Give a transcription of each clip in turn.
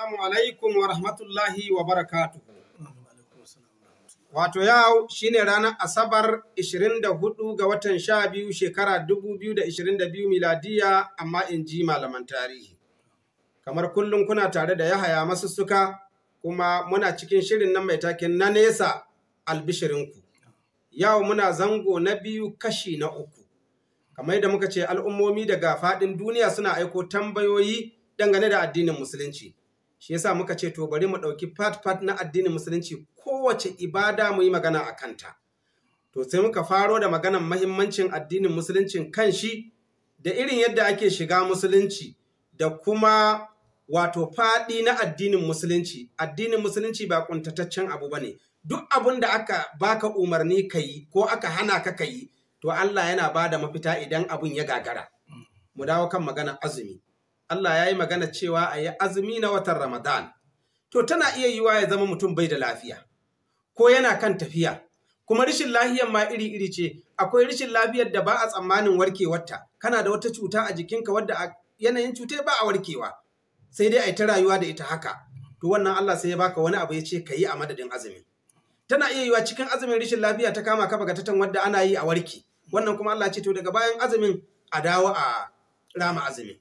Assalamu alaikum wa rahmatullahi wa barakatuhu. Wato yau shine ranar Asabar 24 ga watan 12 shekara 2022 miladiya, amma in ji malaman tarihi. Kamar kullum kuna tare da Yahaya Masussuka, kuma muna cikin shirin nan mai taken na nesa albishirinku. Yau muna zango na biyu kashi na uku. Kamar yadda muka ce, al'ummomi daga faɗin duniya suna aiko tambayoyi dangane da addinin musulunci. Shi yasa muka ce to bari mu ɗauki part-part na addinin musulunci, kowace ibada mu yi magana a kanta. To sai muka faro da maganan mahimmancin addinin musuluncin kan shi, da irin yadda ake shiga musulunci, da kuma wato faɗi na addinin musulunci. Addinin musulunci ba ƙuntataccen abu ba ne. Duk abun da aka baka umarni ka yi ko aka hana ka ka yi, to Allah yana ba da mafita idan abun ya gagara. Mu dawo kan magana azumi. Allah ya yi magana cewa a yi azumi na watan Ramadan. To tana iya yiwa ya zama mutum bai da lafiya, ko yana kan tafiya, kuma rashin lafiyar ma iri-iri ce, akwai rashin lafiyar da ba a tsammanin warkewarta, kana da wata cuta a jikinka wadda a yanayin cutar ba a warkewa, sai dai a yi ta rayuwa da ita haka. To wannan Allah sai ya baka wani abu ya ce ka yi a madadin azumi. Tana iya yiwa cikin azumin rashin lafiya ta kama ka bagatatan wadda ana yi a warke. Wannan kuma Allah ce to daga bayan azumin a dawo a rama azumin.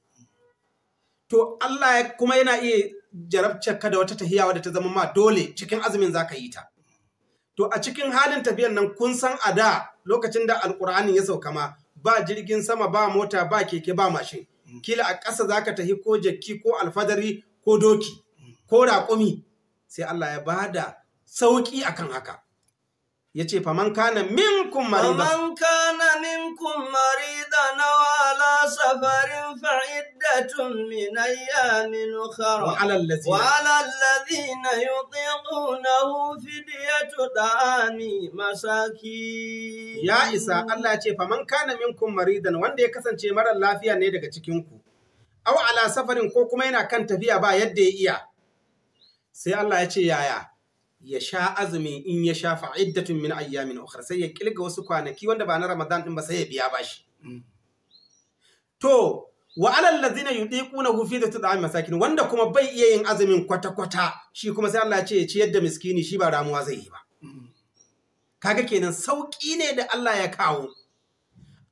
To Allah kuma yana iya jarabce ka da wata tahiya wadda ta zama ma dole cikin azumin za ka yi ta. To a cikin halin tafiyan nan, kun san a da lokacin da Alƙur'anin ya sauka ma ba jirgin sama, ba mota, ba keke, ba mashin. Kila a ƙasa za ka tahi, ko jakki ko alfadari ko doki ko raƙumi. Sai Allah ya bada sauƙi akan haka. Ya ce faman kana minkum maridan. ومن كان منكم مريضا أو على سفر فعدة من أيام أخر. وعلى الذين وعلى الذين يطيقونه فدية طعام مساكين. Ya isa. Allah ya ce faman kana minkum maridan, wanda ya kasance marar lafiya ne daga cikin ku, aw ala safarin, ko kuma yana kan tafiya ba yadda ya iya, sai Allah ya ce yaya ya sha azumi? In ya sha, fa'iddatun min ayyamin ukhra, sai ya kilga wasu kwanaki wanda ba na Ramadan din ba, sai ya biya bashi. To wa alal ladzina yudiqunahu fidyatu ta'am masakin, wanda kuma bai iya yin azumin kwata kwata, shi kuma sai Allah ya ce ya ciyar da miskini, shi ba ramuwa zai yi ba. Kaga kenan sauki ne da Allah ya kawo.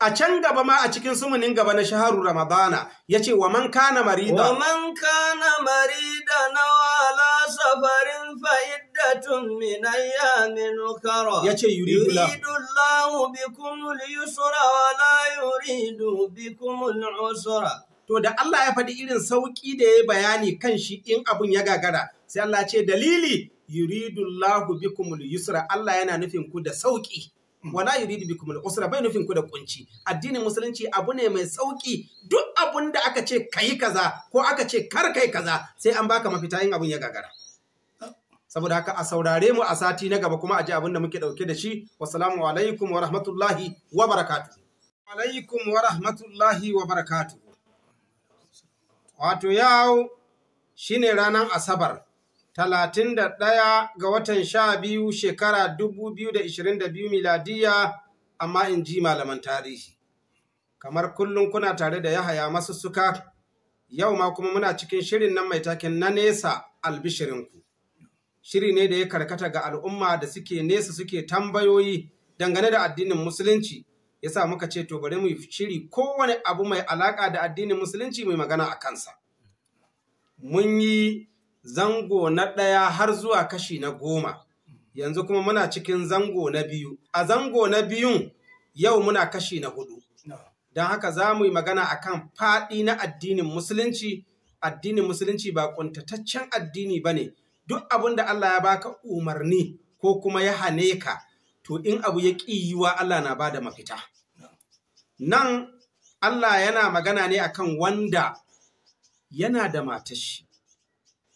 A can gaba ma, a cikin sumunin gaba na shaharu Ramadana, ya ce wa man kana marida ومن كان مريضا أو على سفر فعدة من أيام أخرى. Ya ce yuridu Allah يريد الله بكم اليسر ولا يريد بكم العسر. To da Allah ya faɗi irin sauƙi da ya bayani kan shi in abun ya gagara, sai Allah ya ce dalili yuridullahu bikumul yusra, Allah yana nufin ku da sauƙi. Wala yuridu bikumul usra, bai nufin ku da kunci. Addinin musulunci abu ne mai sauƙi. Duk abun da aka ce kayi kaza ko aka ce kar kai kaza, sai an baka mafita in abun ya gagara. Saboda haka a saurare mu a sati na gaba kuma a ji abin da muke ɗauke da shi. Wassalamu alaikum wa rahmatullahi wa barakatuhu. Alaikum wa rahmatullahi wa barakatuhu. Wato yau shine ranar Asabar, 31 ga watan 12 shekara 2022 miladiya, amma in ji malaman tarihi. Kamar kullum kuna tare da Yahaya Masussuka, yau ma kuma muna cikin shirin nan mai taken na nesa albishirinku. Shiri ne da ya karkata ga al'umma da suke nesa suke tambayoyi dangane da addinin musulunci. Yasa muka ce to bari mu yi shiri, kowane abu mai alaka da addinin musulunci mai magana a kansa. Mun yi zango na ɗaya har zuwa kashi na 10, yanzu kuma muna cikin zango na biyu. A zango na biyun yau muna kashi na hudu. Don haka za mu yi magana akan faɗi na addinin musulunci. Addinin musulunci ba ƙuntataccen addini ba ne. Duk abin da Allah ya baka umarni ko kuma ya hane ka, to in abu ya ƙi yiwa, Allah na bada mafita. Nan Allah yana magana ne akan wanda yana da matashi,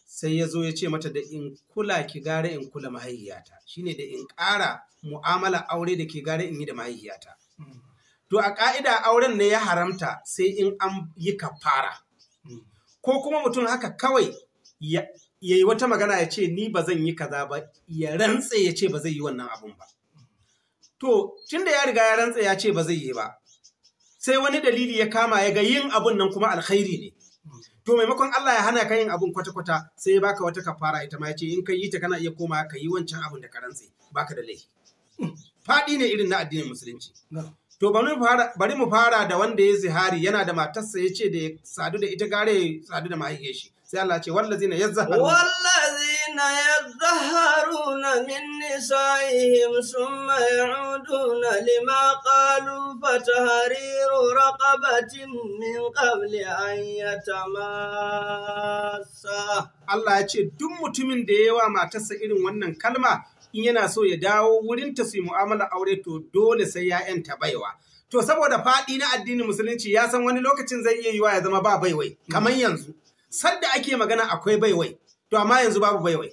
sai ya zo ya ce mata da in kula ki gare in kula mahaihiyata, shine da in ƙara mu'amala aure da ke gare in yi da mahaihiyata. To a ƙa'ida auren ne ya haramta sai in an yi kafara, ko kuma mutum haka kawai ya yi wata magana ya ce ni ba zan yi kaza ba, ya rantse ya ce ba zai yi wannan abun ba. To tunda ya riga ya rantse ya ce ba zai yi ba, sai wani dalili ya kama ya ga yin abun nan kuma alkhairi ne. To maimakon Allah ya hana ka yin abun kwata-kwata sai ya baka wata kafara ita ma ya ce in ka yi ta kana iya koma ka yi wancan abun da ka rantse baka da laifi. Faɗi ne irin na addinin musulunci. To bari mu fara da wanda ya zihari yana da matarsa ya ce da ya sadu da ita gare ya sadu da mahaifiyar shi. Sai Allah ce wallazina yazzaharuna wallazina yazzaharuna min nisaihim summa ya'uduna lima qalu fatahriru raqabatin min qabli an yatamassa. Allah ya ce duk mutumin da ya wa matarsa irin wannan kalma in yana so ya dawo wurinta su yi mu'amala aure to dole sai ya yanta baiwa. To saboda faɗi na addinin musulunci ya san wani lokacin zai iya yiwa ya zama ba baiwai kamar yanzu. Sadda ake magana akwai baiwai, to amma yanzu babu baiwai.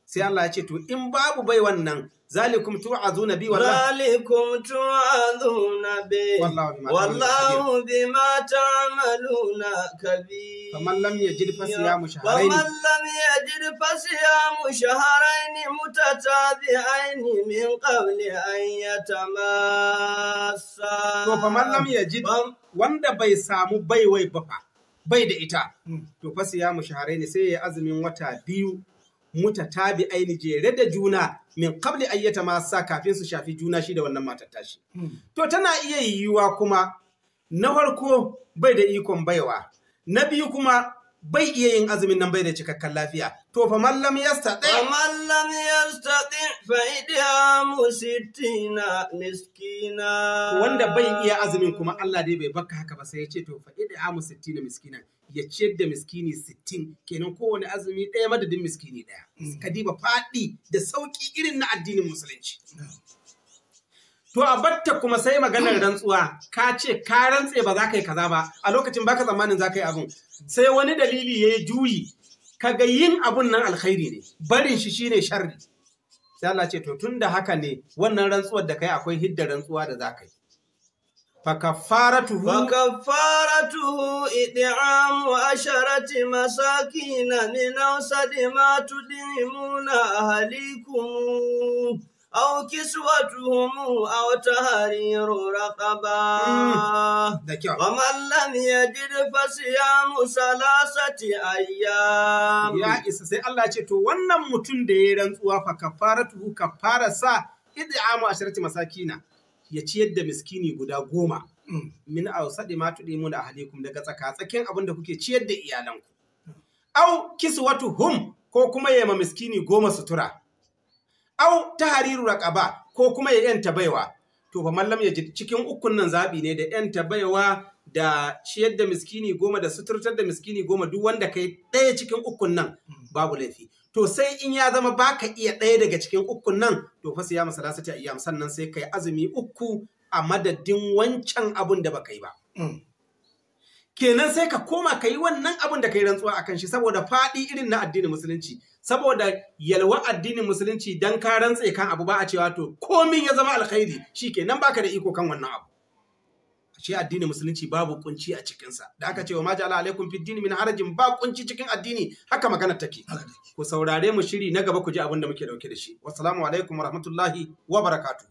Sai Allah ya ce to in babu baiwan nan zalikum tu'azuna bi wallahi zalikum tu'azuna bi wallahu bima ta'maluna kabir. Faman lam yajid fasiyamu shahrayn faman lam yajid fasiyamu shahrayn mutatabi'ain min qabli an yatamassa. To faman lam yajid wanda bai samu baiwai ba fa bai da ita to fasiyamu shahrayn sai ya azumin wata biyu mutatabi aini jere da juna min qabli ayyata masa kafin su shafi juna shi da wannan matar tashi. To tana iya yiwuwa kuma na farko bai da ikon baiwa, na biyu kuma bai iya yin azumin nan bai da cikakken lafiya. To fa man lam yastati faman lam yastati fa idhamu sittina miskina. Wanda bai iya azumin kuma Allah dai bai baka haka ba sai ya ce to fa idhamu sittina miskina, ya ciyar da miskini 60 kenan kowane azumi ɗaya madadin miskini ɗaya. Kadiba faɗi da sauƙi irin na addinin musulunci. To a batta kuma sai maganar rantsuwa, ka ce ka rantse ba za ka yi kaza ba, a lokacin baka tsammanin za ka yi abun. Sai wani dalili ya yi juyi, kaga yin abun nan alkhairi ne, barin shi shine sharri. Sai Allah ce to tun da haka ne wannan rantsuwar da kai akwai hidda rantsuwa da za ka yi. فكفارته إطعام 10 مساكين من أوسط ما تطعمون أهليكم أو كسوتهم أو تحرير رقبة. ومن لم يجد فصيام 3 أيام. Ya isa sai Allah ce to wannan mutum da ya rantsuwa fa kafaratuhu kafarasa id'amu 10 masakina, ya ciyar da miskini guda 10 min awsadi ma tudimuna ahlikum, daga tsaka-tsakin abin da kuke ciyar da iyalanku, au kiswatuhum, ko kuma ya ma miskini 10 sutura, au tahriru raqaba, ko kuma ya yanta baiwa. To fa mallam ya ji cikin ukun nan zabi ne da yanta baiwa da ciyar da miskini 10 da suturtar da miskini 10, duk wanda kai ɗaya cikin ukun nan babu laifi. To sai in ya zama baka iya ɗaya daga cikin ukun nan to fa siyamu salasati ayyam, sannan sai kai azumi 3 a madadin wancan abun da baka yi ba. Kenan sai ka koma ka yi wannan abun da ka yi rantsuwa akan shi, saboda faɗi irin na addinin musulunci, saboda yalwa addinin musulunci, dan ka rantse kan abu ba a cewa to komin ya zama alkhairi shikenan baka da iko kan wannan abu. Shi addinin musulunci babu kunci a cikinsa, da aka ce wa ma ja'ala alaikum fid dini min harajin, ba kunci cikin addini, haka magana take. Ku saurare mu shiri na gaba ku ji abin da muke dauke da shi. Wassalamu alaikum warahmatullahi wabarakatuh.